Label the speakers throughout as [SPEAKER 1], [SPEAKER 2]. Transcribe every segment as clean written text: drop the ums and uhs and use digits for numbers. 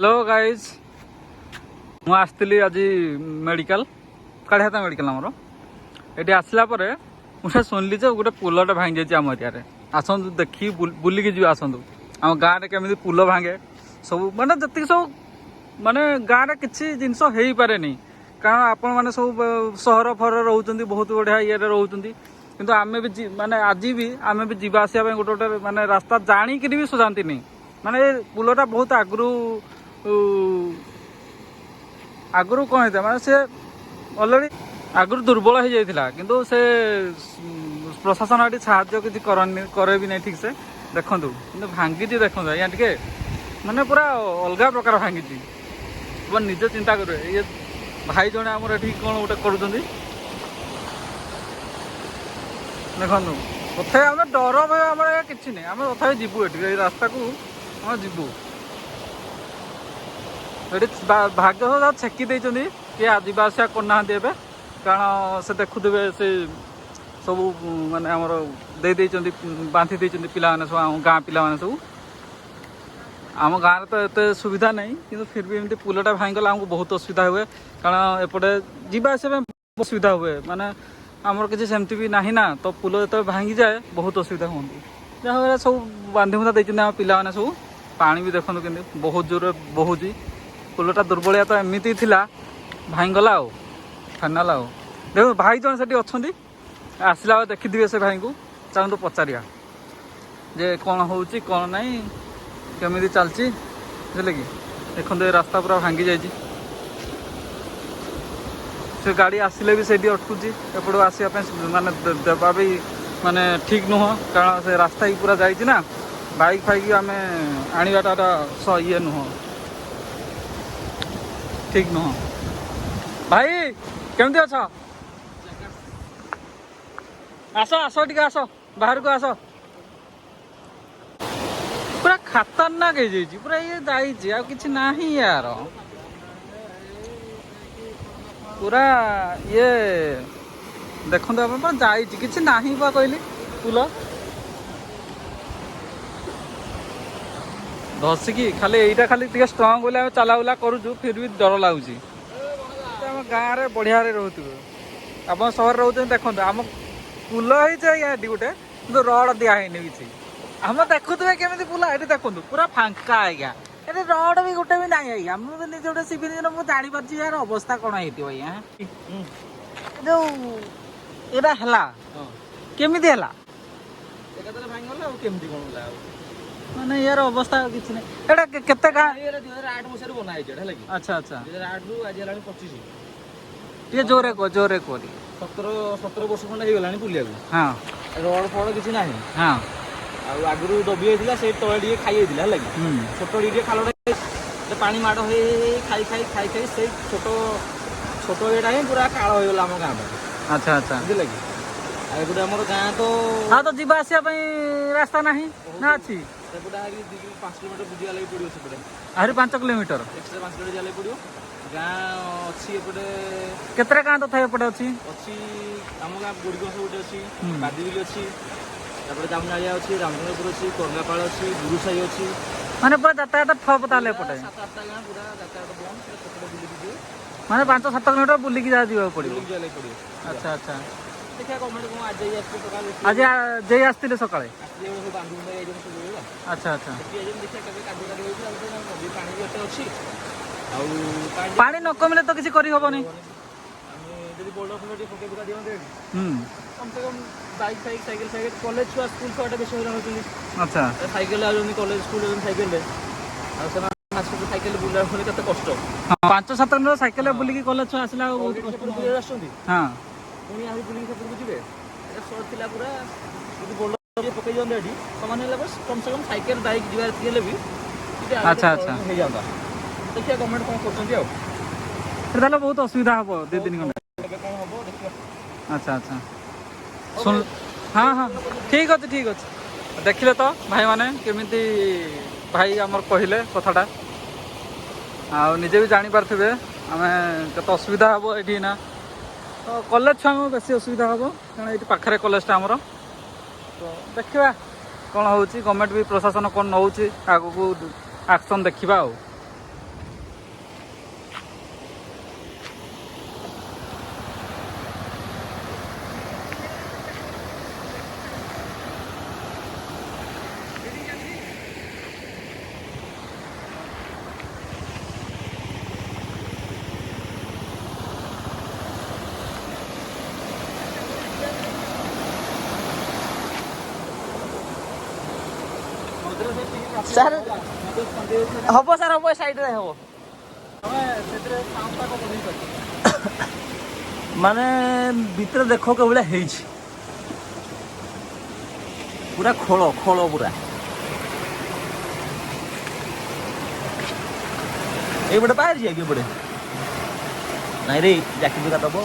[SPEAKER 1] Hello guys, ମୁଁ ଆସିଥିଲି ଆଜି ମେଡ଼ିକାଲ, କାଳିହାତା ମେଡ଼ିକାଲ ଆମର। ଏଠି ଆସିଲା ପରେ ମୁଁ ସେ ଶୁଣିଲି ଯେ ଗୋଟେ ପୋଲଟା ଭାଙ୍ଗି ଯାଇଛି ଆମ ଏରିଆରେ। ଆସନ୍ତୁ ଦେଖି ବୁଲିକି ଯିବା। ଆସନ୍ତୁ, ଆମ ଗାଁରେ କେମିତି ପୋଲ ଭାଙ୍ଗେ ସବୁ, ମାନେ ଯେତିକି ସବୁ, ମାନେ ଗାଁରେ କିଛି ଜିନିଷ ହେଇପାରେନି। କାରଣ ଆପଣମାନେ ସବୁ ସହର ଫହର ରହୁଛନ୍ତି, ବହୁତ ବଢ଼ିଆ ଇଏରେ ରହୁଛନ୍ତି। କିନ୍ତୁ ଆମେ ବି ମାନେ ଆଜି ବି ଆମେ ବି ଯିବା ଆସିବା ପାଇଁ ଗୋଟେ ଗୋଟେ ମାନେ ରାସ୍ତା ଜାଣିକିରି ବି ସୁଝାନ୍ତିନି। ମାନେ ଏ ପୋଲଟା ବହୁତ ଆଗରୁ ଆଗରୁ କ'ଣ ହେଇଥିଲା, ମାନେ ସେ ଅଲରେଡ଼ି ଆଗରୁ ଦୁର୍ବଳ ହେଇଯାଇଥିଲା। କିନ୍ତୁ ସେ ପ୍ରଶାସନ ଏଠି ସାହାଯ୍ୟ କିଛି କରନି, କରେ ବି ନାହିଁ ଠିକ୍ସେ। ଦେଖନ୍ତୁ, କିନ୍ତୁ ଭାଙ୍ଗିଛି, ଦେଖନ୍ତୁ ଆଜ୍ଞା ଟିକେ, ମାନେ ପୁରା ଅଲଗା ପ୍ରକାର ଭାଙ୍ଗିଛି। ଆପଣ ନିଜେ ଚିନ୍ତା କରିବେ। ଇଏ ଭାଇ ଜଣେ ଆମର ଏଠି କ'ଣ ଗୋଟେ କରୁଛନ୍ତି, ଦେଖନ୍ତୁ। ତଥାପି ଆମେ ଡର ଭୟ ଆମର ଆଜ୍ଞା କିଛି ନାହିଁ। ଆମେ ତଥାପି ଯିବୁ ଏଠି, ଏଇ ରାସ୍ତାକୁ ଆମେ ଯିବୁ। ଏଠି ଭାଗ୍ୟ ଯାହା ଛେକି ଦେଇଛନ୍ତି, କିଏ ଯିବା ଆସିବା କରୁନାହାନ୍ତି ଏବେ। କାରଣ ସେ ଦେଖୁଥିବେ, ସେ ସବୁ ମାନେ ଆମର ଦେଇ ଦେଇଛନ୍ତି, ବାନ୍ଧି ଦେଇଛନ୍ତି ପିଲାମାନେ ସବୁ, ଆମ ଗାଁ ପିଲାମାନେ ସବୁ। ଆମ ଗାଁରେ ତ ଏତେ ସୁବିଧା ନାହିଁ, କିନ୍ତୁ ଫିର୍ ବି ଏମିତି ପୋଲଟା ଭାଙ୍ଗିଗଲେ ଆମକୁ ବହୁତ ଅସୁବିଧା ହୁଏ। କାରଣ ଏପଟେ ଯିବା ଆସିବା ପାଇଁ ଅସୁବିଧା ହୁଏ। ମାନେ ଆମର କିଛି ସେମିତି ବି ନାହିଁ ନା, ତ ପୋଲ ଯେତେବେଳେ ଭାଙ୍ଗିଯାଏ ବହୁତ ଅସୁବିଧା ହୁଅନ୍ତି। ଯାହା ହଉ, ସବୁ ବାନ୍ଧି ବୁନ୍ଧା ଦେଇଛନ୍ତି ଆମ ପିଲାମାନେ ସବୁ। ପାଣି ବି ଦେଖନ୍ତୁ କେମିତି ବହୁତ ଜୋରରେ ବହୁଛି। ପୋଲଟା ଦୁର୍ବଳିଆ ତ ଏମିତି ଥିଲା, ଭାଙ୍ଗିଗଲା ଆଉ ଫାଇନାଲ୍। ଆଉ ଦେଖନ୍ତୁ, ଭାଇ ଜଣେ ସେଠି ଅଛନ୍ତି, ଆସିଲା ବେଳେ ଦେଖିଥିବେ ସେ ଭାଇଙ୍କୁ। ଚାଲନ୍ତୁ ପଚାରିବା ଯେ କ'ଣ ହେଉଛି, କ'ଣ ନାହିଁ, କେମିତି ଚାଲିଛି, ବୁଝିଲେ କି? ଦେଖନ୍ତୁ, ଏ ରାସ୍ତା ପୁରା ଭାଙ୍ଗି ଯାଇଛି। ସେ ଗାଡ଼ି ଆସିଲେ ବି ସେଇଠି ଅଟକୁଛି। ଏପଟୁ ଆସିବା ପାଇଁ ମାନେ ଦେବା ବି ମାନେ ଠିକ୍ ନୁହଁ, କାରଣ ସେ ରାସ୍ତା ହିଁ ପୁରା ଯାଇଛି ନା। ବାଇକ୍ ଫାଇକ୍ ଆମେ ଆଣିବାଟା ଇଏ ନୁହଁ, ଠିକ୍ ନୁହଁ। ଭାଇ, କେମିତି ଅଛ? ଆସ, ଆସ, ଟିକେ ଆସ, ବାହାରକୁ ଆସ। ପୁରା ଖତରନାକ ହେଇଯାଇଛି ପୁରା, ଇଏ ଯାଇଛି, ଆଉ କିଛି ନାହିଁ ୟାର। ପୁରା ଇଏ ଦେଖନ୍ତୁ ଆପଣ, ପୁରା ଯାଇଛି, କିଛି ନାହିଁ ପା କହିଲି। ପୁଲ ଧସିକି ଖାଲି ଏଇଟା ଖାଲି ଟିକେ ଷ୍ଟ୍ରଙ୍ଗ ବୋଲି ଆମେ ଚଲାବୁଲା କରୁଛୁ, ଫିର୍ ବି ଡର ଲାଗୁଛି। ଆମ ଗାଁରେ ବଢ଼ିଆରେ ରହୁଥିବେ, ଆପଣ ସହରରେ ରହୁଛନ୍ତି। ଦେଖନ୍ତୁ, ଆମ ପୁଲ ହେଇଛି ଆଜ୍ଞା ଏଠି ଗୋଟେ, କିନ୍ତୁ ରଡ଼ ଦିଆ ହେଇନି କିଛି। ଆମ ଦେଖୁଥିବେ କେମିତି ପୁଲ ଏଠି, ଦେଖନ୍ତୁ, ପୁରା ଫାଙ୍କା ଆଜ୍ଞା। ଏଠି ରଡ଼ ବି ଗୋଟେ ବି ନାହିଁ ଆଜ୍ଞା। ମୁଁ ବି ନିଜେ ଗୋଟେ ସିଭିଲ ଇଞ୍ଜିନିୟର, ମୁଁ ଜାଣିପାରୁଛି ଏହାର ଅବସ୍ଥା କ'ଣ ହେଇଥିବ ଆଜ୍ଞା। ଯୋଉ ଏଇଟା ହେଲା, କେମିତି ହେଲା?
[SPEAKER 2] ଏକାଥରେ ଭାଙ୍ଗିଗଲା, ଆଉ କେମିତି କଣ ହେଲା ଆଉ?
[SPEAKER 1] ମାନେ ୟାର ଅବସ୍ଥା କିଛି ନାହିଁ। ଏଇଟା କେତେ ଗାଁ?
[SPEAKER 2] ଏଇଟା 2008 ମସିହାରୁ ବନା ହେଇଛି ଏଇଟା, ହେଲା କି?
[SPEAKER 1] ଆଚ୍ଛା ଆଚ୍ଛା
[SPEAKER 2] 2008ରୁ ଆଜି ହେଲାଣି 25।
[SPEAKER 1] ଟିକେ ଜୋରେ କୁହ, ଜୋରେ କୁହ ଟିକେ।
[SPEAKER 2] 17 ବର୍ଷ ଖଣ୍ଡେ ହେଇଗଲାଣି ବୁଲିବାକୁ। ରଡ ଫଡ କିଛି ନାହିଁ। ଆଉ ଆଗରୁ ଦବି ଯାଇଥିଲା, ସେଇ ତଳେ ଟିକେ ଖାଇ ଯାଇଥିଲା, ହେଲା କି? ଛୋଟ ଟିକେ ଖାଲଟା, ସେ ପାଣି ମାଡ଼ ହେଇ ହେଇ ହେଇ ଖାଇ ଖାଇ ଖାଇ ଖାଇ ସେଇ ଛୋଟ ଛୋଟ ଏଇଟା ହିଁ ପୁରା କାଳ ହେଇଗଲା ଆମ ଗାଁ ପାଇଁ।
[SPEAKER 1] ଆଚ୍ଛା ଆଚ୍ଛା
[SPEAKER 2] ବୁଝିଲେ କି? ଆଉ ଏପଟେ ଆମର ଗାଁ ତ
[SPEAKER 1] ଆଉ ତ ଯିବା ଆସିବା ପାଇଁ ରାସ୍ତା ନାହିଁ ନା ଅଛି?
[SPEAKER 2] ସେପଟେ ଆହୁରି 2 5 କିଲୋମିଟର ବୁଝିବା ଲାଗି ପଡ଼ିବ ସେପଟେ।
[SPEAKER 1] ଆହୁରି 5 କିଲୋମିଟର?
[SPEAKER 2] ଏକ୍ସଟ୍ରା 5 କିଲୋମିଟର ଯିବା ଲାଗି ପଡ଼ିବ। ଗାଁ ଅଛି ଏପଟେ।
[SPEAKER 1] କେତେଟା ଗାଁ ତଥାପି ଏପଟେ ଅଛି?
[SPEAKER 2] ଅଛି, ଆମ ଗାଁ ବୁଢ଼ୀଗଛ ଗୋଟେ ଅଛି, ବାଦିବିଲି ଅଛି, ତାପରେ ଜାମୁନାଳିଆ ଅଛି, ରାମଚନ୍ଦ୍ରପୁର ଅଛି, କରଙ୍ଗାପାଳ ଅଛି, ଗୁରୁସାହି ଅଛି।
[SPEAKER 1] ମାନେ ପୁରା ଯାତାୟାତ ଠପ ତାହେଲେ ଏପଟେ?
[SPEAKER 2] ସାତ ଆଠଟା ଗାଁ ପୁରା ଯାତାୟାତ ବନ୍ଦ। ସେଟା ସେପଟେ ବୁଲିକି ଯିବେ।
[SPEAKER 1] ମାନେ 5-7 କିଲୋମିଟର ବୁଲିକି ଯାହା ଯିବାକୁ ପଡ଼ିବ?
[SPEAKER 2] ବୁଲିକି ଯିବା ଲାଗି ପଡ଼ିବ।
[SPEAKER 1] ଆଚ୍ଛା ଆଚ୍ଛା
[SPEAKER 2] ଦେଖିବା ଗଭର୍ଣ୍ଣମେଣ୍ଟ କଣ, ଆଜି ଯାଇ ଆସିଥିଲେ ସକାଳେ।
[SPEAKER 1] ଆଜି ଯେଇ ଆସିଥିଲେ ସକାଳେ?
[SPEAKER 2] ଆସିଥିଲେ, ସବୁ ବାନ୍ଧି ବୁନ୍ଧା ଯାଇଛନ୍ତି ସବୁ ଏଗୁଡ଼ା।
[SPEAKER 1] ଆଚ୍ଛା ଆଚ୍ଛା
[SPEAKER 2] ସେଠି ଯାଇଛନ୍ତି। ଦେଖିବା କେବେ କାର୍ଯ୍ୟକାରୀ ହେଉଛି। ଆଉ ତ ନଦୀ ପାଣି ବି ଏତେ ଅଛି, ଆଉ ପାଣି
[SPEAKER 1] ପାଣି ନ କମିଲେ ତ କିଛି କରିହବନି।
[SPEAKER 2] ଆମେ ଯଦି ବୋଲ୍ଡର ଫୋଲ୍ଡର ଟିକେ ପକେଇ ପକା ଦିଅନ୍ତେ ଏଠି, କମ୍ ସେ କମ୍ ବାଇକ୍ ଫାଇକ୍, ସାଇକେଲ ସାଇକେଲ, କଲେଜ ଛୁଆ, ସ୍କୁଲ ଛୁଆଟା ବେଶୀ ହଇରାଣ ହେଉଛନ୍ତି। ସାଇକେଲରେ ଆଉଛନ୍ତି କଲେଜ, ସ୍କୁଲ ଯାଉଛନ୍ତି ସାଇକେଲରେ, ଆଉ ସେମାନେ ଆସିକି ସାଇକେଲ ବୁଲିଲା ପୁଣି କେତେ କଷ୍ଟ।
[SPEAKER 1] ହଁ, 5-7 କିଲୋମିଟର ସାଇକେଲରେ ବୁଲିକି କଲେଜ ଛୁଆ ଆସିଲା ଆଉ ବହୁତ କଷ୍ଟ।
[SPEAKER 2] ସେପଟେ ବୁଲିବାକୁ ଆସୁଛନ୍ତି। ପୁଣି ଆହୁରି ବୁଲିକି ସେପଟକୁ ଯିବେ। ଏଇଟା ସର୍ଟ ଥିଲା ପୁରା। ଯଦି ବୋଲ୍ଡର ଟିକେ ପକେଇ ଦିଅନ୍ତେ ଏଠି, ସମାନ ହେଲା ପରେ କମ୍ ସେ କମ୍ ସାଇକେଲ, ବାଇକ୍ ଯିବା ହେଲେ ବି ଟିକେ ଆଉ
[SPEAKER 1] ଆଚ୍ଛା,
[SPEAKER 2] ଟିକେ
[SPEAKER 1] ଆଚ୍ଛା।
[SPEAKER 2] ହେଇଯାନ୍ତା। ଦେଖିବା ଗଭର୍ଣ୍ଣମେଣ୍ଟ କ'ଣ କରୁଛନ୍ତି ଆଉ।
[SPEAKER 1] ସେଟା ତାହେଲେ ବହୁତ ଅସୁବିଧା ହବ 2 ଦିନ ଖଣ୍ଡେ।
[SPEAKER 2] ଏବେ କ'ଣ ହବ ଦେଖିବା।
[SPEAKER 1] ଆଚ୍ଛା ଆଚ୍ଛା ଶୁଣ, ହଁ ହଁ ଠିକ୍ ଅଛି, ଠିକ୍ ଅଛି। ଦେଖିଲେ ତ ଭାଇମାନେ, କେମିତି ଭାଇ ଆମର କହିଲେ କଥାଟା, ଆଉ ନିଜେ ବି ଜାଣିପାରୁଥିବେ ଆମେ କେତେ ଅସୁବିଧା ହେବ ଏଠି ନା। ତ କଲେଜ ଛୁଆଙ୍କୁ ବେଶୀ ଅସୁବିଧା ହେବ, କାରଣ ଏଇଠି ପାଖରେ କଲେଜଟା ଆମର। ତ ଦେଖିବା କ'ଣ ହେଉଛି, ଗଭର୍ଣ୍ଣମେଣ୍ଟ ବି ପ୍ରଶାସନ କ'ଣ ନେଉଛି ଆଗକୁ ଆକ୍ସନ୍, ଦେଖିବା ଆଉ।
[SPEAKER 2] ସାର୍ ହବ, ସାର୍ ହବ, ସାଇଡରେ ହବ।
[SPEAKER 1] ତମେ ସେଥିରେ ସାଉଣ୍ଡ ବଢେଇ ପାରିବ।
[SPEAKER 2] ମାନେ ଭିତରେ ଦେଖ କେଭଳିଆ ହେଇଛି, ପୁରା ଖୋଳ ଖୋଳ ପୁରା। ଏଇପଟେ ବାହାରି କି ଏପଟେ ନାଇଁ ରେ, ଜାକି ଦୁକା ଦବ।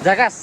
[SPEAKER 2] ଜାଗାସ।